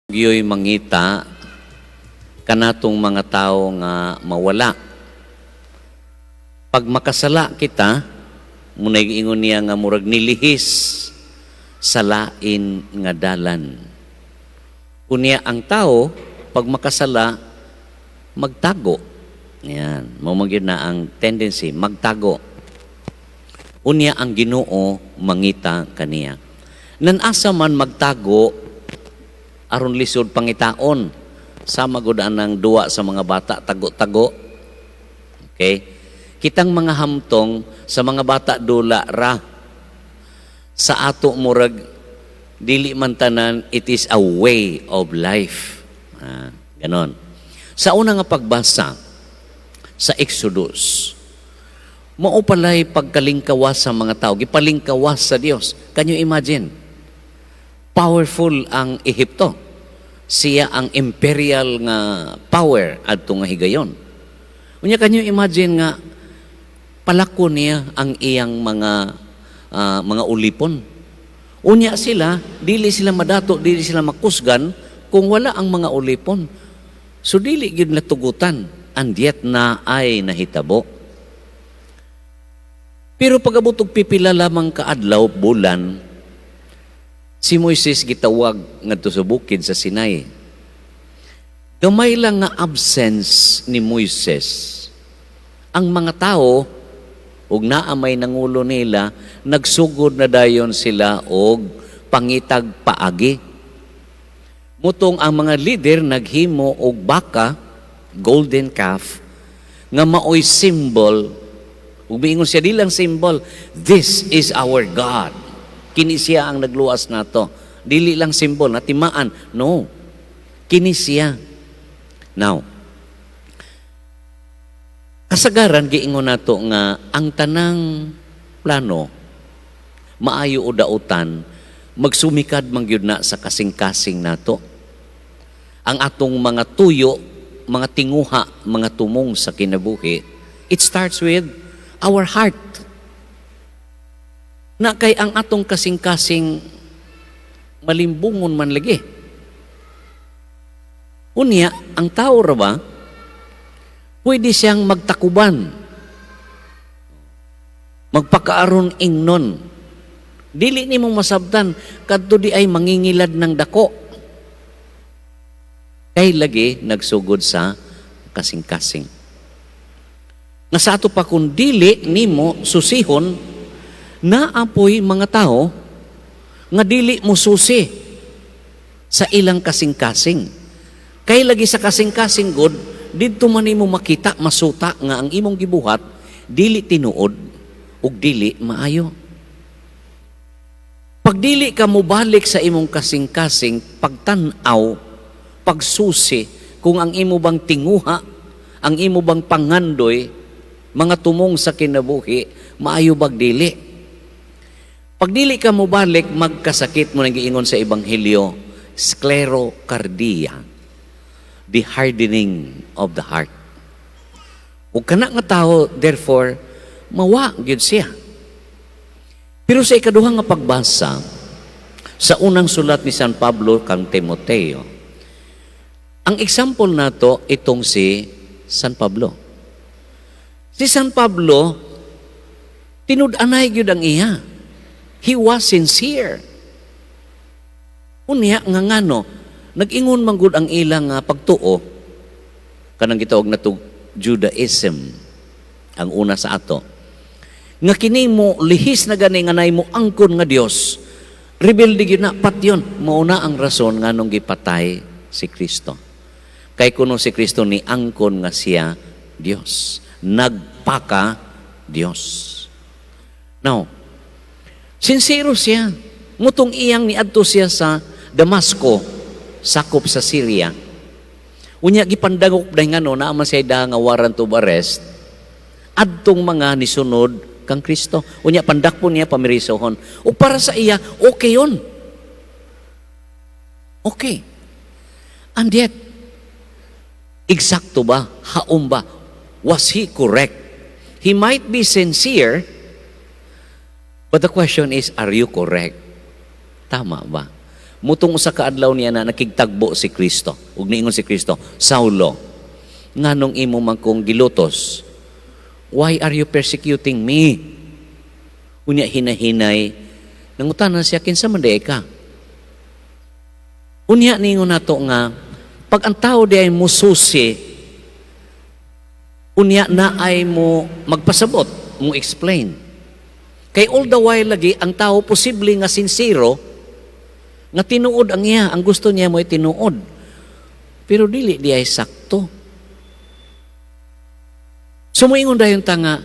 Gyoy mangita kanatong mga tao nga mawala. Pag makasala kita, munay giingon niya nga murag nilihis sa lain nga dalan. Unya ang tao pag makasala, magtago. Yan, mao man gyud na ang tendency, magtago. Unya ang Ginoo mangita kaniya. Nan-asa man magtago aron lisod pangitaon. Sama gud anang duwa sa mga bata, tago-tago. Okay? Kitang mga hamtong sa mga bata, dula ra. Sa ato murag dili man tanan, it is a way of life. Ah, ganon. Sa una nga pagbasa sa Exodus, mao pala'y pagkalingkawas sa mga tao, gipalingkawas sa Dios. Can you imagine? Powerful ang Ehipto. Siya ang imperial nga power adto nga higayon. Unya can you imagine nga palako niya ang iyang mga ulipon? Unya sila, dili sila madato, dili sila makusgan kung wala ang mga ulipon. So dili gyud natugutan, and yet na ay nahitabo. Pero pag-abot og pipila lamang kaadlaw, bulan, si Moises gitawag ngadto sa bukid sa Sinai. Gamay lang nga absence ni Moises, ang mga tao ug naa may nangulo nila, nagsugod na dayon sila og pangitag paagi. Mutong ang mga leader naghimo og baka, golden calf, nga maoy symbol ug miingon siya, di lang symbol, "This is our God." Kini siya ang nagluwas nato. Dili lang symbol, natimaan. No. Kini siya. Now, kasagaran giingon nato nga ang tanang plano, maayo o dautan, magsumikad man gyud na sa kasing-kasing nato. Ang atong mga tuyo, mga tinguha, mga tumong sa kinabuhi, it starts with our heart. Na kay ang atong kasing-kasing malimbungon man lagi. Unya, ang tao ra ba, pwede siyang magtakuban, magpakaaron ingnon. Dili nimo masabtan, kadto di ay mangingilad ng dako. Kay lagi nagsugod sa kasing-kasing. Nga sa ato pa kung dili nimo susihon, naapoy mga tao nga dili mo susi sa ilang kasing-kasing. Kay lagi sa kasing-kasing god, didto man nimo makita, masuta nga ang imong gibuhat dili tinuod ug dili maayo. Pag dili ka mobalik sa imong kasing-kasing, pagtan-aw, pagsusi, kung ang imo bang tinguha, ang imo bang pangandoy, mga tumong sa kinabuhi, maayo bag dili. Pag dili ka mobalik, magkasakit mo nang giingon sa Ebanghelyo, sclerocardia, the hardening of the heart. Ug kana nga tao, therefore, mawa gyud siya. Pero sa ikaduha nga pagbasa, sa unang sulat ni San Pablo kang Timoteo, ang example nato itong si San Pablo. Si San Pablo, tinud-anay gyud ang iya. He was sincere. Unya nga ngano, nag-ingon man gud ang ilang nga pagtuo, kanang gitawag nato Judaism, ang una sa ato. Nga kini mo lihis na gani nga nay mo angkon nga Dios, rebelde gyud na patyon. Mao na ang rason nganong gipatay si Kristo. Kay kuno si Kristo ni angkon nga siya Dios. Nagpaka Dios. Now, sincero siya. Mutong iyang niadto siya sa Damasco, sakop sa Syria. Unya gipandagok dahil ngano naa man siya daha nga warrant of arrest adtong mga nisunod kang Kristo. Unya pandakpon niya, pamirisohon. O para sa iya, okay yun. Okay. And yet, eksakto ba? Haom ba? Was he correct? He might be sincere, but the question is, are you correct? Tama ba? Mutong usa ka adlaw niya na nakigtagbo si Kristo. Ug niingon si Kristo, "Saulo, nganong imo man kong gilutos? Why are you persecuting me?" Unya hinahinay, nangutana siya, "Kinsa man diay ka?" Unya niingon nato nga, pag ang tao diay mususi, unya na ay mo magpasabot, mo explain. Kay all the while lagi, ang tao posible nga sinsero, nga tinuod ang iya, ang gusto niya mo ay tinuod. Pero dili diay sakto. So moingon dayon ta nga,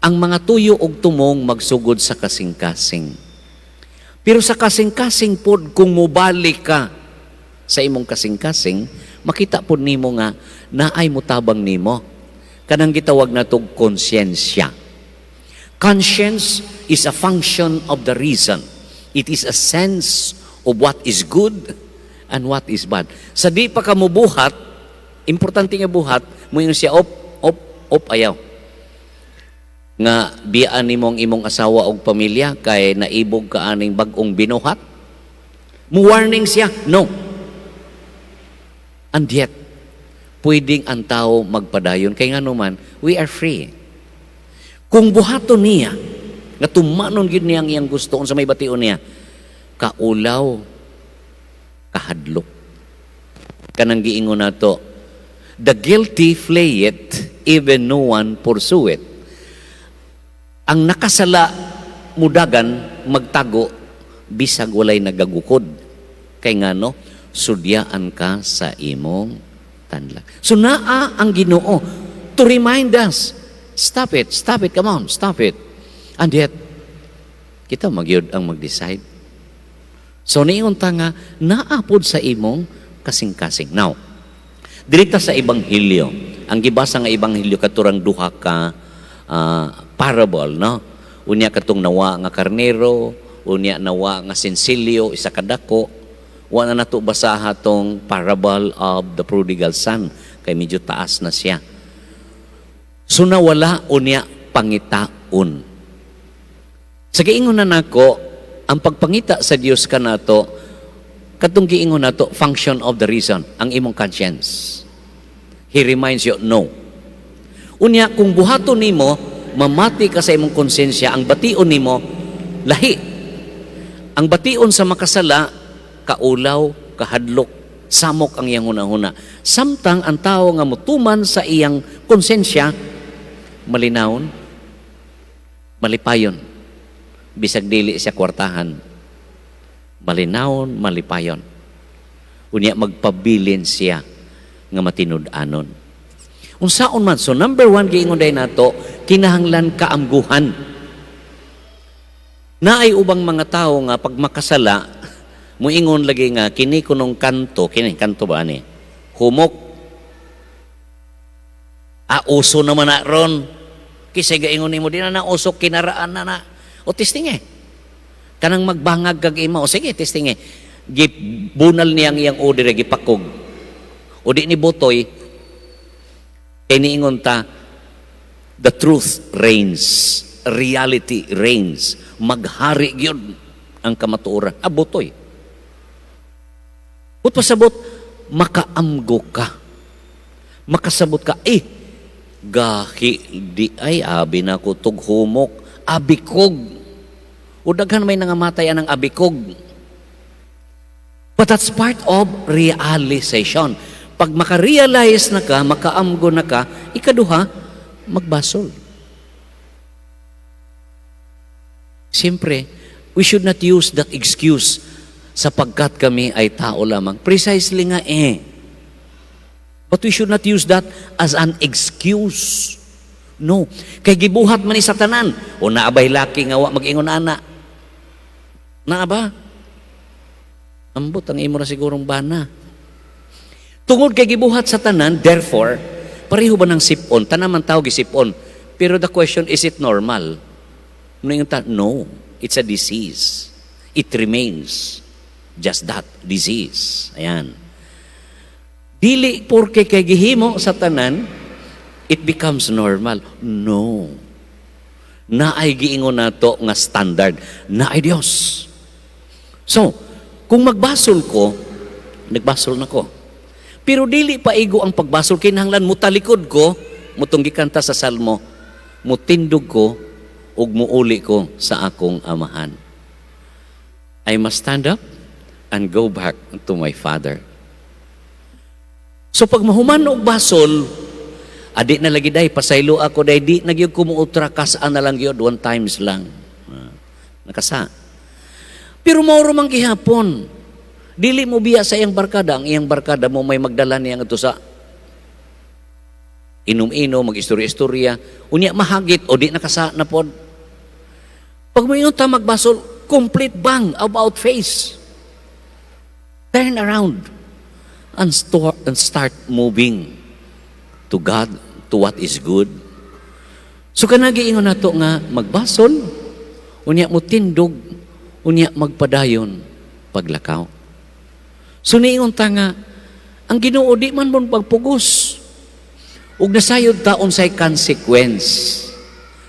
ang mga tuyo og tumong magsugod sa kasing-kasing. Pero sa kasing-kasing pod, kung mobalik ka sa imong kasing-kasing, makita pod nimo nga naay mutabang nimo. Kanang gitawag natog konsyensya. Conscience is a function of the reason. It is a sense of what is good and what is bad. Sa di pa ka mubuhat, importante nga buhat, mo siya, "Op, op, op, ayaw." Nga biyaan nimo ang imong asawa og pamilya kay naibog ka aning bag-ong binuhat. Mo warning siya, no. And yet, pwedeng ang tao magpadayon kay nga naman, we are free. Kung buhaton niya, nga tumanon gyud niya ang iyang gusto unsa may bation niya, kaulaw, kahadlok. Kanang giingon nato, "The guilty flee it, even no one pursue it." Ang nakasala mudagan magtago bisag walay nagagukod. Kay ngano, sudyaan ka sa imong tanlag. So naa ang Ginoo to remind us, stop it, come on, stop it. And yet, kita magyud ang mag-decide. So niingon ta nga naa pod sa imong kasing-kasing. Now, dirita sa Ebanghelyo, ang gibasa nga Ebanghelyo katurang duha ka parable, no? Unya katong nawa nga karnero, unya nawa nga sinsilyo, isa ka dako. Wa na nato basaha tong parable of the prodigal son kay medyo taas na siya. So nawala, unya pangitaon. Sa giingon na nako, ang pagpangita sa Dios kanato, katong giingon nato, function of the reason, ang imong conscience. He reminds you, no. Unya, kung buhaton nimo, mamati ka sa imong konsensya, ang bation nimo, lahi. Ang bation sa makasala, kaulaw, kahadlok, samok ang iyang hunahuna. Samtang ang tao nga mutuman sa iyang konsensya, malinawon, malipayon. Bisag dili siya kwartahan. Malinawon, malipayon. Unya magpabilin siya nga matinud-anon. Unsaon man, so number one, giingon day nato, kinahanglan kaamguhan. Naay ubang mga tao nga pag makasala, muingon lagi nga kini kunong kanto, kini kanto ba ani? Humok. Ah, uso naman na ron. Kisay gaingon nimo di na na uso, kinaraan na na. O testing eh. Kanang magbangag kag ima, o sige, testing eh. Gibunal niya ang iyang udire, gipakog. O di ni butoy, kay niingon ta, the truth reigns, reality reigns, maghari gyud ang kamatuoran. Ah, butoy. But pasabot, makaamgo ka. Makasabot ka, eh, gahi di ay, abi na ko tug humok, abikog. O daghan may nangamatay anang abikog. But that's part of realization. Pag makarealize na ka, makaamgo na ka, ikaduha, magbasol. Siyempre, we should not use that excuse sapagkat kami ay tao lamang. Precisely nga eh. But we should not use that as an excuse. No. Kay gibuhat man ni sa tanan. O naa bay laki nga wa mag-ingon ana? Naa ba? Ambot ang imo na sigurong bana. Tungod kay gibuhat sa tanan, therefore, pareho ba ng sipon? Tanan man tao gisipon. Pero the question, is it normal? No, it's a disease. It remains just that, disease. Ayan. Dili porke kay gihimo sa tanan, it becomes normal. No. Naay giingon nato nga standard. Naay Dios. So, Kung magbasol ko, nagbasol na ko. Pero dili pa igo ang pagbasol, kinahanglan mutalikod ko, mao tong gikanta sa Salmo, mutindog ko ug muuli ko sa akong amahan. I must stand up and go back to my father. So pag mahuman og basol, adi na lagi day, pasaylo ako day, di na gyud ko muutra, kasaan na lang gyud, one times lang. Ah, nakasa. Pero mao man gihapon, dili mo biya sa iyang barkada, ang iyang barkada mo may magdala niya ngadto sa inom-inom, mag-istorya-istorya, unya mahagit o di nakasa na pod. Pag moingon ta magbasol, complete bang, about face. Turn around and start moving to God, to what is good. So kanang giingon nato nga magbasol, unya mo tindog, unya magpadayon paglakaw. So niingon ta nga ang Ginoo di man mo pagpugos. Ug nasayod ta unsay consequence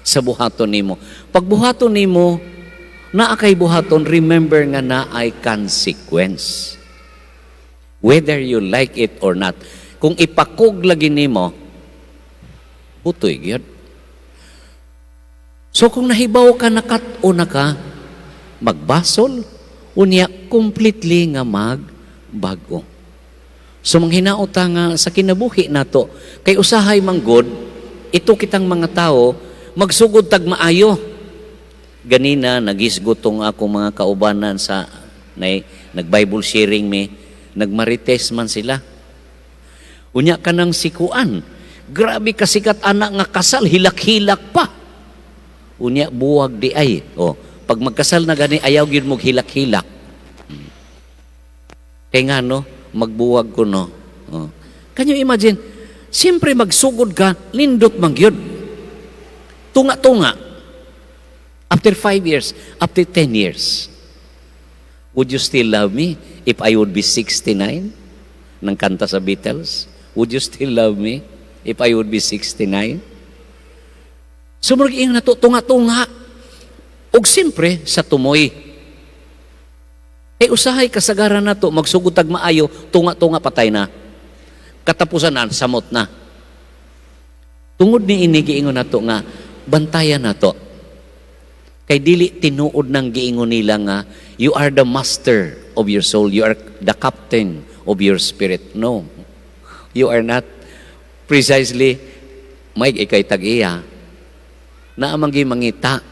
sa buhaton nimo. Pag buhaton nimo, naa kay buhaton, remember nga naay consequence. Whether you like it or not. Kung ipakog lagi nimo, putoy gyud. So kung nahibaw ka nakat-o na ka, magbasol, unya completely nga magbago. So manghinaot ta nga sa kinabuhi nato, kay usahay manggod, ito kitang mga tao, magsugod tag maayo. Ganina, nagisgot tong akong mga kaubanan sa nay, nag-Bible sharing mi, nagmarites man sila. Unya kanang sikuan, grabe kasikat anak nga kasal, hilak-hilak pa. Unya buwag di ay. Oh, pag magkasal na gani, ayaw gyud mo hilak-hilak. Kay nga no, magbuwag ko no. Oh. Can you imagine? Siyempre magsugod ka, lindot man gyud. Tunga-tunga. After 5 years, after 10 years, would you still love me if I would be 69? Nang kanta sa Beatles, "Would you still love me if I would be 69?" So murag ingon nato tunga-tunga. Ug siyempre sa tumoy. Eh usahay kasagaran nato magsugod tag maayo, tunga-tunga patay na. Katapusan na, samot na. Tungod ni ini giingon nato nga bantayan nato. Kay dili tinuod nang giingon nila nga you are the master of your soul, you are the captain of your spirit. No. You are not precisely may ikay tag-iya. Naa man gyud mangita.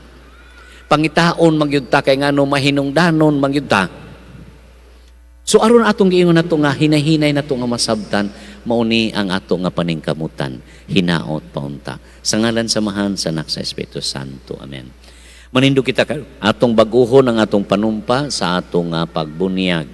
Pangitaon man gyud ta kay ngano mahinungdanon man gyud ta. So aron atong giingon nato nga hinay-hinay nato nga masabtan, mao ni ang ato nga paningkamutan, hinaot paunta. Sa ngalan sa Amahan, sa Anak, sa Espiritu Santo. Amen. Manindog kita atong baguhon ang atong panumpa sa atong nga pagbunyag.